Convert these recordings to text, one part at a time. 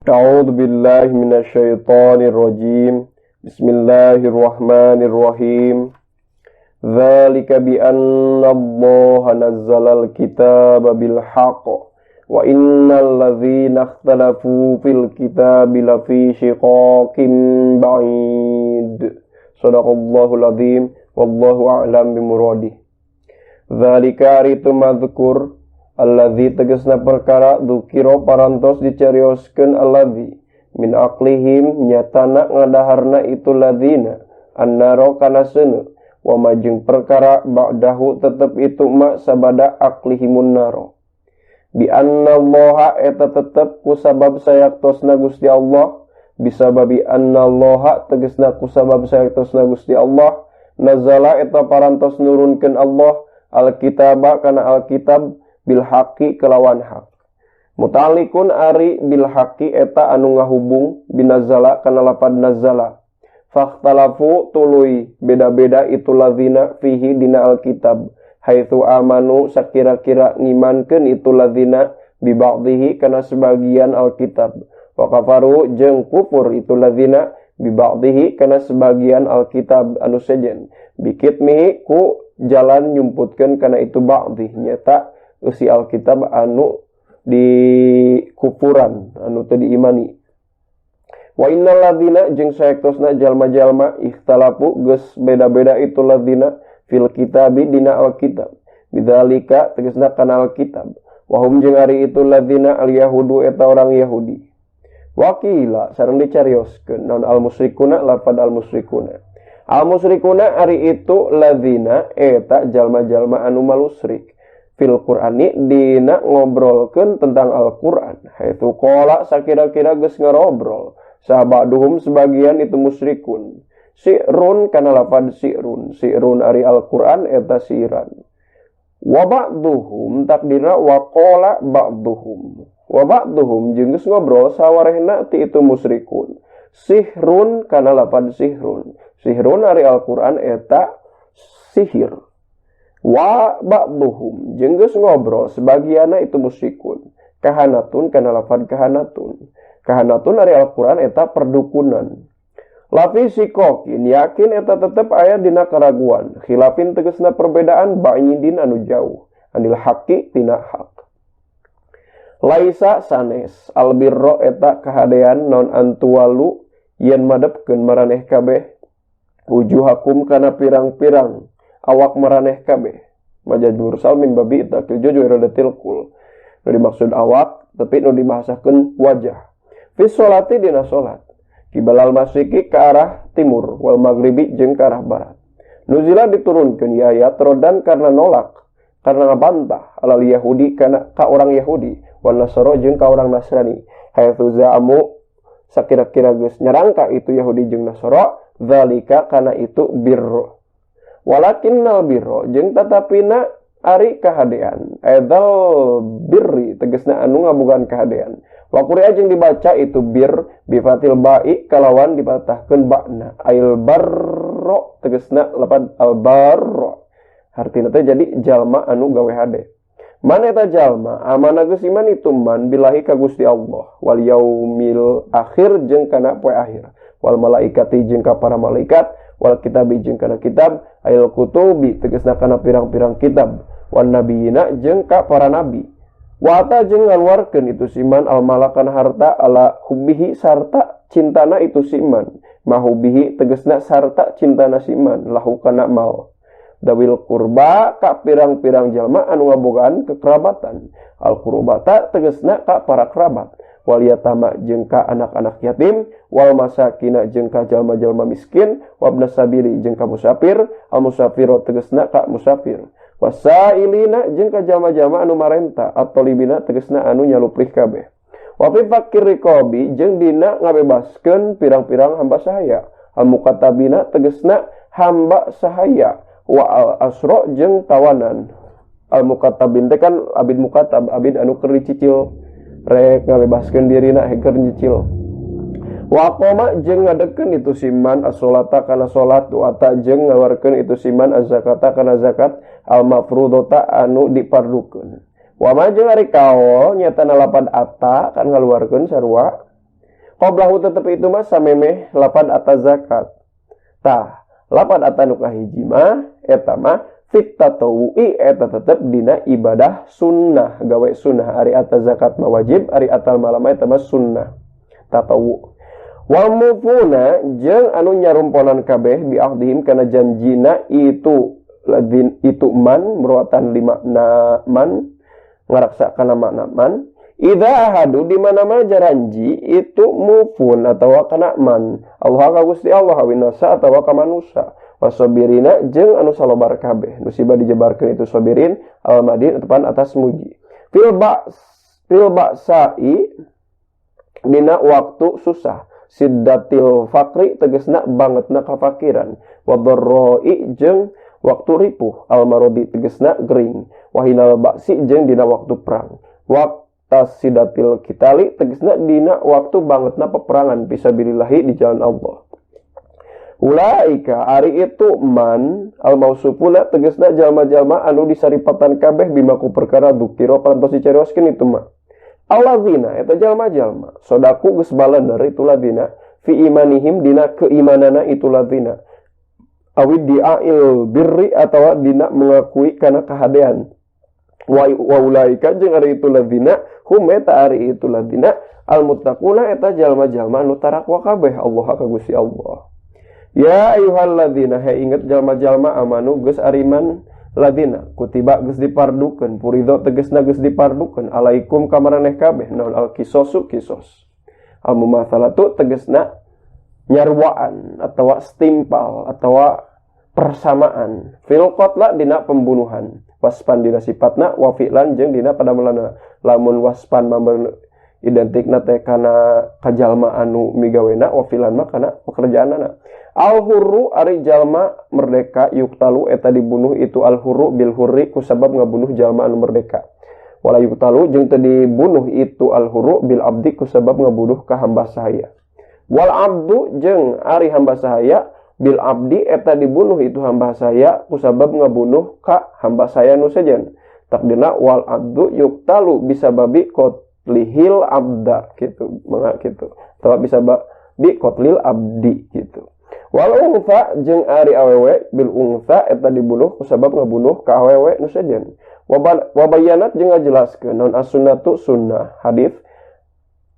A'udzu billahi minasyaitonir rajim. Bismillahirrahmanirrahim. Dzalika bi anna Allaha nazzalal kitaba bil haqq wa innal ladzina ikhtalafu fil kitabi lafi syiqaqin ba'id. Shadaqallahul azim wallahu a'lam bimuradih. Dzalika ari tu mazkur alladzi tegasna perkara dzukira parantos dicarioskeun alladzi min aqlihim nyatana ngadaharna itu ladzina annaro kana seuneu wa majeng perkara ba'dahu tetep itu ma sabada aqlihimun naro bi anna Allaha eta tetep ku sabab sayaktosna Gusti Allah bisababi anna Allaha tegasna ku sabab sayaktosna Gusti Allah nazala eta parantos nurunkeun Allah alkitaba kana alkitab bil haqi kelawan hak. Mutalikun ari bil haqi eta anu ngahubung binazala kana lapad nazala. Fakhtalafu tuluy beda-beda itu ladzina fihi dina alkitab. Haitsu amanu sakira-kira ngimankeun itu ladzina bi ba'dihi kana sebagian alkitab. Wa kafaru jeung kufur itu ladzina bi ba'dihi kana sebagian alkitab anu sejen. Bikitmihi ku jalan nyumputkeun kana itu ba'dih nyata eusi alkitab anu di kufuran anu teu diimani. Wa innal ladzina jeung saektosna jalma-jalma ikhtalafu geus beda-beda itu ladzina fil kitabi dina alkitab. Bidzalika tegasna kana alkitab. Wa hum jeung ari itu ladzina al yahudu eta orang Yahudi. Wakila sareng dicarioskeun naon al musyrikuna lafad al musyrikuna. Al musyrikuna ari itu ladzina eta jalma-jalma anu malusrik. Fil Qur'ani dina ngobrolkeun tentang Al-Qur'an. Haitsu qala sakira-kira geus ngarobrol sahabaduhum sebagian itu musyrikun. Si'run kana lafad si'run. Si'run ari Al-Qur'an eta siran. Wa ba'duhum takdira wa qala ba'duhum. Wa ba'duhum jeung geus ngobrol sawarehna ti itu musyrikun. Sihrun kana lafad sihrun. Sihrun ari Al-Qur'an eta sihir. Wa ba'duhum jeung geus ngobrol sebagianna itu musyrikun. Kahanatun kana lafad kahanatun. Kahanatun ari Al-Qur'an eta perdukunan. Lafi sikokin yakin eta tetep aya dina keraguan. Khilafin tegasna perbedaan ba'idin anu jauh. Anil haqqi tina hak. Laisa sanes albirro eta kahadean non antuwalu yen madepkeun maraneh kabeh wujuhakum kana pirang-pirang awak maraneh kabeh. Majaz mursal min babi takil juju iradatil kul. Nu dimaksud awak tapi nu dibahasakeun wajah. Fi sholati dina salat. Kibalal masyriqi ke arah timur wal maghribi jeung ke arah barat. Nuzila diturunkeun ya ayat rodan karena nolak, karena ngabantah alal Yahudi kana ka orang Yahudi wal Nasara jeung ka orang Nasrani. Haitsu za'amu sakira-kira geus nyarangka itu Yahudi jeung Nasara zalika kana itu birr. Walakinnal birra jeung tatapina ari kahadean. Edzal birri tegasna anu ngabogaan kahadean. Wa quri'a jeung dibaca itu bir bi fatil ba'i kalawan dipatahkeun ba'na. Ail barro tegasna lapad al barro. Hartina teh jadi jalma anu gawe hade. Man eta jalma amana geus iman itu man billahi ka Gusti Allah wal yaumil akhir jeung kana poe akhir wal malaikati jeung ka para malaikat wal kitabi jeung kana kitab ail kutubi tegasna kana pirang-pirang kitab wan nabiyina jeung ka para nabi. Wa ata jeung ngaluarkeun itu siman al malakan harta ala hubbihi sarta cintana itu siman mahubihi tegasna sarta cintana siman lahu kana mal dawil kurba ka pirang-pirang jalma anu ngabogaan kekerabatan al kurbata tegasna ka para kerabat wal yatama jeung ka anak-anak yatim wal masakina jeung ka jalma-jalma miskin wabna sabili jeung ka musafir al musafiro tegasna ka musafir wasailina jeung ka jalma-jalma anu marenta atolibina tegasna anu nyaluprih kabeh wa fi fakir riqabi jeung dina ngabebaskeun pirang-pirang hamba sahaya al mukatabina tegasna hamba sahaya wa al asra jeung tawanan al mukatabin teh kan abid mukatab abid anu keur dicicil rek ngabebaskeun dirina keur nyicil. Wa qoma jeung ngadekeun itu siman as-sholata kana salat wa ta jeung ngawarkeun itu siman az-zakata kana zakat al mafrudota anu dipardukeun. Wa ma jeung ari kaol nyata lapad ata kan ngaluarkeun sarua Qoblahu tetep itu mah samemeh lapad ata zakat. Tah, lapad ata nu kahiji mah eta mah fit tatawu'i eta tetep dina ibadah sunnah, gawe sunnah. Ari ata zakat mah wajib, ari atal malam eta mah sunnah tatawu. Wal mufuna jeung anu nyarumponan kabeh bi ahdihim kana janjina itu ladin itu man meruatan lima na man ngaraksa kana makna man. Idza ahadu di mana-mana jaranji itu mufun atawa kana man. Allah ka Gusti Allah awinasa atawa ka manusa. Wasabirina jeung anu salobar kabeh. Nusiba dijebarkeun itu sabirin al madin tepan atas muji. Fil ba'sa'i dina waktu susah. Siddatil faqri tegasna bangetna kafakiran. Wa dharra'i jeung waktu ripuh. Al maradi tegasna gering. Wahinal ba'si jeung dina waktu perang. Waktu tasidatil kitali tegasna dina waktu bangetna peperangan fisabilillahi di jalan Allah. Ulaika ari itu man al mausufuna tegasna jalma-jalma anu disaripatan kabeh bimaku perkara dukira parantos dicarioskeun itu mah. Alladzina eta jalma-jalma sodaku geus balener itu ladina fi imanihim dina keimanana itu ladina awid di'ail birri atawa dina mengakui kana kahadean. Wa ulaika jeung ari itu ladina hum eta ari itu ladina al muttaquna eta jalma-jalma anu tarakwa kabeh Allah ka Gusti Allah. Ya ayyuhalladzina he inget jalma-jalma amanu geus ariman ladina kutiba geus dipardukeun puridho tegasna geus dipardukeun alaikum ka maraneh kabeh naon al qisasu kisos. Al mumatsalatu tegasna nyarwaan atawa setimpal atawa persamaan fil qatla dina pembunuhan waspan dina sifatna wa fi'lan jeung dina padamelanna. Lamun waspan mamber identikna teh kana kajalma anu migawena wa fi'lan mah kana pekerjaanana. Al hurru ari jalma merdeka yuktalu eta dibunuh itu al hurru bil hurri kusabab ngabunuh jalma anu merdeka. Wala yuktalu jeung teu dibunuh itu al hurru bil abdi kusabab ngabunuh ka hamba sahaya. Wal abdu jeung ari hamba sahaya bil abdi eta dibunuh itu hamba saya kusabab ngabunuh ka hamba saya nu sejen. Takdirna wal abdu yuktalu bisababi qatlihil abda gitu, mangga gitu. Atawa bisababi qatlil abdi gitu. Wal unsa jeung ari awewe bil unsa eta dibunuh kusabab ngabunuh ka awewe nu sejen. Wabayanat jeung ngajelaskeun naon as-sunnatu sunnah hadis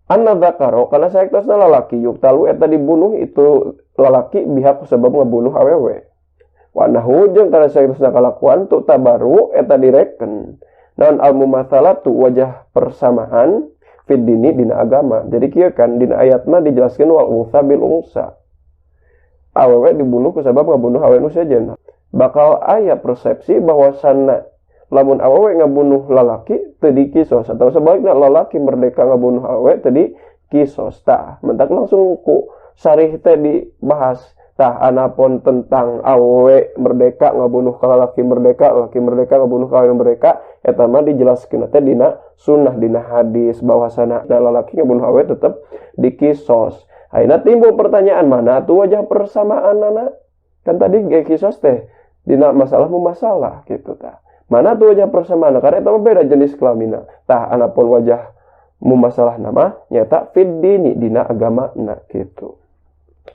anna dzakara kana saektosna lalaki yuktalu eta dibunuh itu lalaki bihak sebab ngabunuh awewe. Wa nahu jeung kana saektosna kalakuan tu tabaru eta direken naon al mumatsalatu wajah persamaan fid dini dina agama. Jadi kieu kan dina ayat mah dijelaskeun wal unsa bil unsa. Awewe dibunuh kusabab ngabunuh awewe nu sejen. Bakal aya persepsi bahwasana lamun awewe ngabunuh lalaki teu dikisos atau sebaliknya lalaki merdeka ngabunuh awewe teu dikisos. Tah, mentak langsung ku sarih teh dibahas. Tah anapun tentang awewe merdeka ngabunuh ka lalaki merdeka, lalaki merdeka ngabunuh ka awewe merdeka, eta mah dijelaskeun teh dina sunnah dina hadis bahwasana lalaki ngabunuh awewe tetep dikisos. Ayeuna timbul pertanyaan mana tuh wajah persamaanana? Kan tadi ge kisos teh dina masalah mumasalah gitu tah. Mana tuh wajah persamaan? Karena itu beda jenis kelamina. Tah anapun wajah mumasalah nama nyata fid dini dina agama na gitu.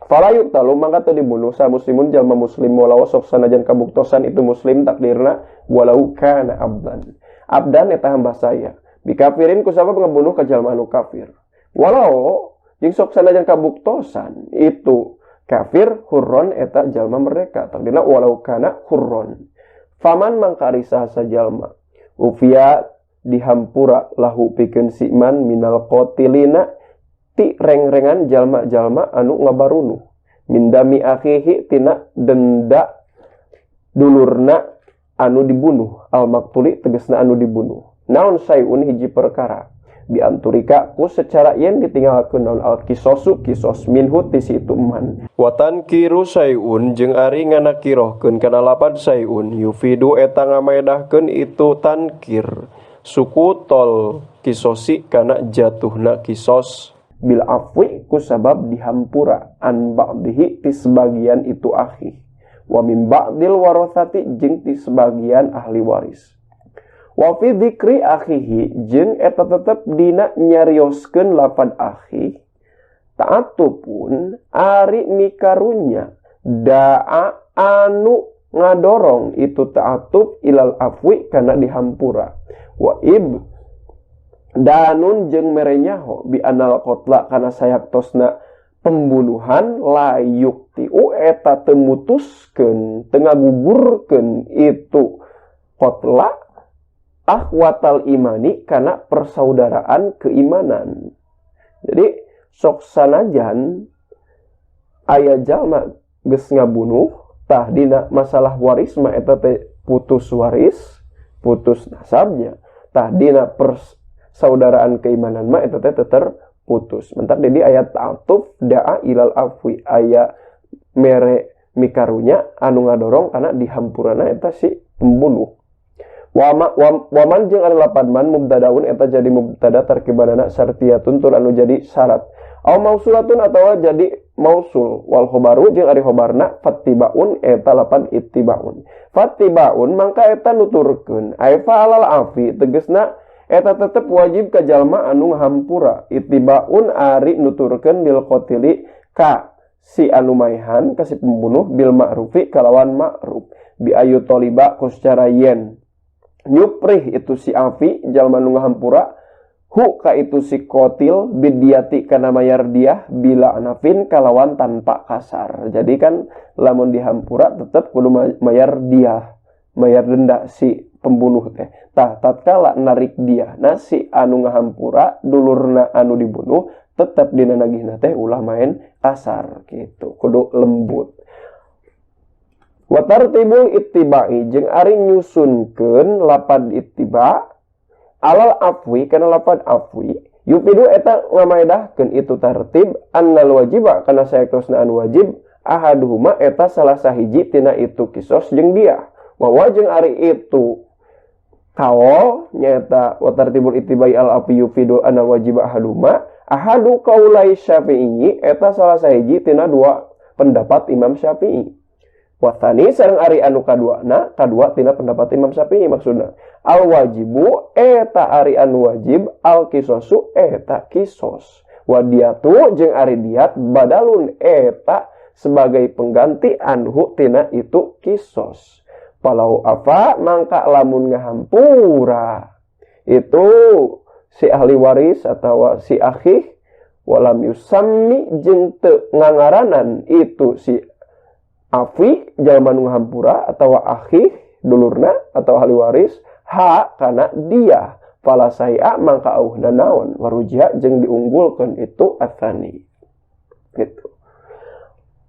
Fala yuqtalu mangka teu dibunuh sa muslimun jalma muslim walau sok sanajan kabuktosan itu muslim takdirna walau kana abdan. Abdan eta hamba saya. Bikafirin kusabab ngabunuh ka jalma anu kafir. Walau jeung sok sanajan kabuktosan itu kafir hurron eta jalma merdeka takdirna walau kana hurron. Faman mangkari saha jalma ufia dihampura lahu pikeun si man minal qatilina ti reng-rengan jalma-jalma anu ngabarunuh mindami akhihi tina denda dulurna anu dibunuh al maktuli tegasna anu dibunuh naon sayun hiji perkara bianturika ku secara yen ditinggalkeun naon al kisosu kisos minhu ti si itu man watan kiru sayun jeung ari nganakirohkeun kana lapan sayun yufidu eta ngamaedahkeun itu tankir suku tol kisosi kana jatuhna kisos bil afwi ku sabab dihampura an ba'dihi ti sebagian itu akhi wa min ba'dil warathati jeung ti sebagian ahli waris. Wa fi dzikri akhihi jeung eta tetep dina nyarioskeun lapad akhi Ta'atufun ari mikarunya da'a anu ngadorong itu ta'atuf ilal afwi kana dihampura. Wa ib danun jeung mere nyaho bi anal qatla kana sayaktosna pembunuhan layuk tiu eta teu mutuskeun teu ngagugurkeun itu qatla akhwatal imani kana persaudaraan keimanan. Jadi sok sanajan aya jalma geus ngabunuh tah dina masalah waris mah eta teh putus waris, putus nasabnya. Tah dina persaudaraan keimanan mah eta teh terputus. Mentak jadi ayat ta'atuf da'a ilal afwi aya mere mikarunya anu ngadorong kana dihampurana eta si pembunuh. Waman jeung ari lapan man mubtadaun eta jadi mubtada tarkibanana syartiyatun tur anu jadi syarat. Aw mausulatun atawa jadi mausul wal khobaru jeung ari khobarna fattibaun eta lapan ittibaun. Fattibaun mangka eta nuturkeun ai fa'alal afi tegesna eta tetep wajib ka jalma anu ngahampura. Ittibaun ari nuturkeun lil qatili ka si anu maihan ka si pembunuh bil ma'rufi kalawan ma'ruf bi ayu taliba ku secara yen nyuprih itu si afi jalma nu ngahampura hu ka itu si kotil bidiati kana mayar dia bila anafin kalawan tanpa kasar. Jadi kan lamun dihampura tetep kudu mayar dia, mayar denda si pembunuh teh. Tah tatkala narik dia na si anu ngahampura dulurna anu dibunuh tetep dina nagihna teh ulah main kasar gitu, kudu lembut. Wa tartibul ittiba'i jeung ari nyusunkeun lapad ittiba alal afwi kana lapad afwi yufidu eta ngamaedahkeun itu tartib annal wajiba kana saektosna anu wajib ahaduhuma eta salah sahiji tina itu kisos jeung dia. Wa jeung ari itu kaol nyaeta wa tartibul ittiba'i al afwi yufidu annal wajiba ahaduhuma ahadu kaulai Syafi'i eta salah sahiji tina dua pendapat Imam Syafi'i. Wathani sareng ari anu kaduana, kadua tina pendapat Imam Syafi'i maksudna. Al wajibu eta ari anu wajib, al kisosu eta kisos. Wadiatu jeung ari diat badalun eta sebagai pengganti anhu tina itu kisos. Palau afa mangka lamun ngahampura itu si ahli waris atau si akhih walam yusammi jeung teu ngangaranan itu si afi jalma nu ngahampura atawa akhih dulurna atau ahli waris ha kana dia fala saia mangka auhna naon warujiha jeung diunggulkeun itu atsani gitu.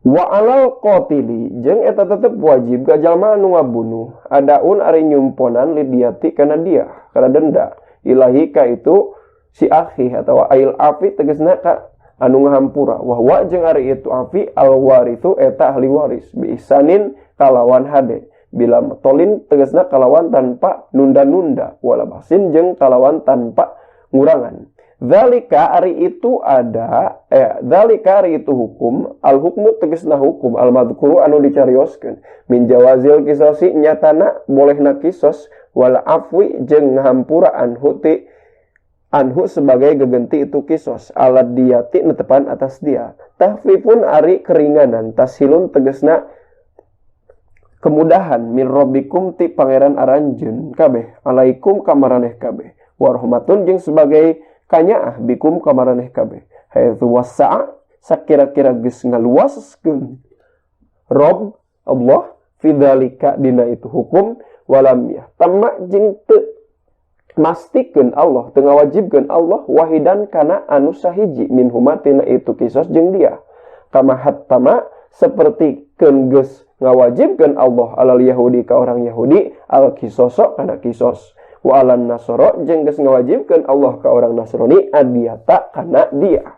Wa alal qatili jeung eta tetep wajib ka jalma anu ngabunuh adaun ari nyumponan lidiati kana dia kana denda ilahi ka itu si akhih atawa ail afi tegasna ka anu ngahampura wa wa jeung ari itu afi al warithu eta ahli waris bi ihsanin kalawan hade bila tolin tegasna kalawan tanpa nunda-nunda wala basin jeung kalawan tanpa ngurangan. Zalika ari itu ada zalika ari itu hukum al hukmu tegasna hukum al madhkuru anu dicarioskeun min jawazil kisosi nyatana bolehna kisos wal afwi jeung ngahampura anhu ti anhu sebagai gegenti itu kisos alat diati netepan atas dia. Tahfifun ari keringanan tashilun tegesna kemudahan min rabbikum ti pangeran aranjeun kabeh alaikum kamaraneh kabeh warahmatun jeung sebagai kanyaah bikum kamaraneh kabeh haitsu wasa'a sakira-kira geus ngaluaskeun Rabb Allah fidzalika dina itu hukum walam yahtamma jeung teu mastikeun Allah teu ngawajibkeun Allah wahidan kana anu sahiji min humatina itu kisos jeung dia kama hattama seperti keun geus ngawajibkeun Allah alal Yahudi ka orang Yahudi al kisoso kana kisos wa alan nasoro jeung geus ngawajibkeun Allah ka orang Nasrani adiyata kana dia.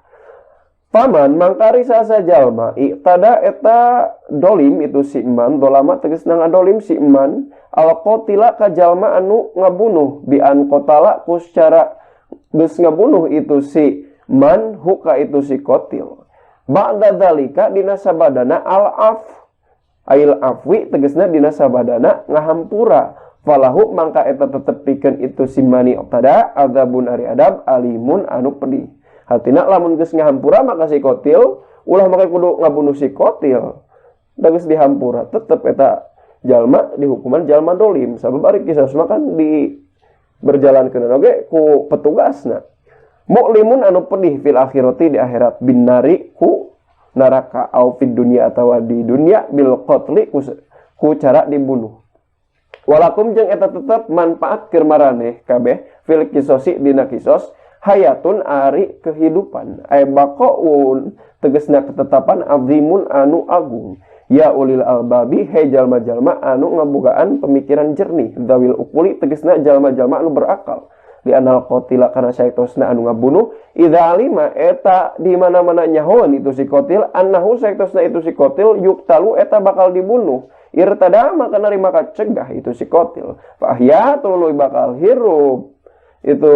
Paman mangkari sasa jalma iktada eta dolim itu si iman dolama tegasna ngadolim si iman al qatila ka jalma anu ngabunuh bi an qatala ku secara geus ngabunuh itu si man huka itu si qatil ba'da dzalika dina sabadana al af ail afwi tegasna dina sabadana ngahampura falahu mangka eta tetep pikeun itu si mani iktada azabun ari adab alimun anu pedih. Hartina lamun geus ngahampura maka si kotil ulah make kudu ngabunuh si kotil. Da geus dihampura tetep eta jalma dihukuman jalma dolim sabab ari kisos mah kan di berjalankeun oge ku petugasna. Mu'limun anu pedih fil akhirati di akhirat binari ku neraka au fid dunya atawa di dunya bil qatli ku cara dibunuh. Walakum jeung eta tetep manfaat keur maraneh kabeh fil kisosi dina kisos hayatun ari kehidupan ay baqaun tegasna ketetapan azimun anu agung. Ya ulil albabi he jalma-jalma anu ngabogaan pemikiran jernih zawil ukuli tegasna jalma-jalma anu berakal. Di anal qatila kana saektosna anu ngabunuh idza alima eta di mana-mana nyahoan itu si qatil annahu saektosna itu si qatil yuktalu eta bakal dibunuh irtada maka narima kacegah itu si qatil fa ahya tuluy bakal hirup itu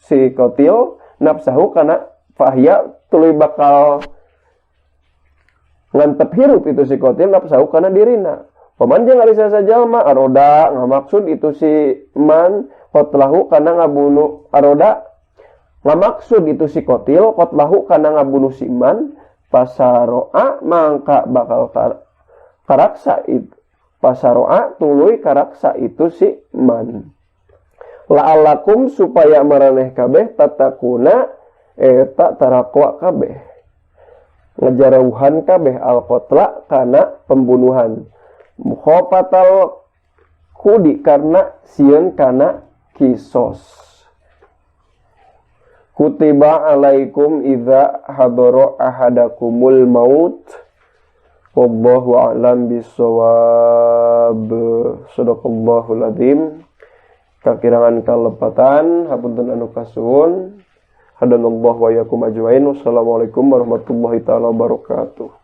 si qatil nafsahu kana fa ahya tuluy bakal ngantep hirup itu si qatil nafsahu kana dirina. Paman jeung ari sasa jalma aroda ngamaksud itu si man qatlahu kana ngabunuh aroda ngamaksud itu si qatil qatlahu kana ngabunuh si man pasaroa mangka bakal karaksa itu pasaroa tuluy karaksa itu si man. La'alakum supaya maraneh kabeh tatakuna eta tarakwa kabeh ngejarauhan kabeh al-qatla kana pembunuhan mukhafatal kudi karena sieun kana kisos. Kutiba alaikum idza hadara ahadakumul maut wallahu a'lam bissawab. Sadaqallahul azim. Kakirangan kalepatan hapunten anu kasuhun. Hadanallahu wa iyyakum ajmain. Wassalamualaikum warahmatullahi taala wabarakatuh.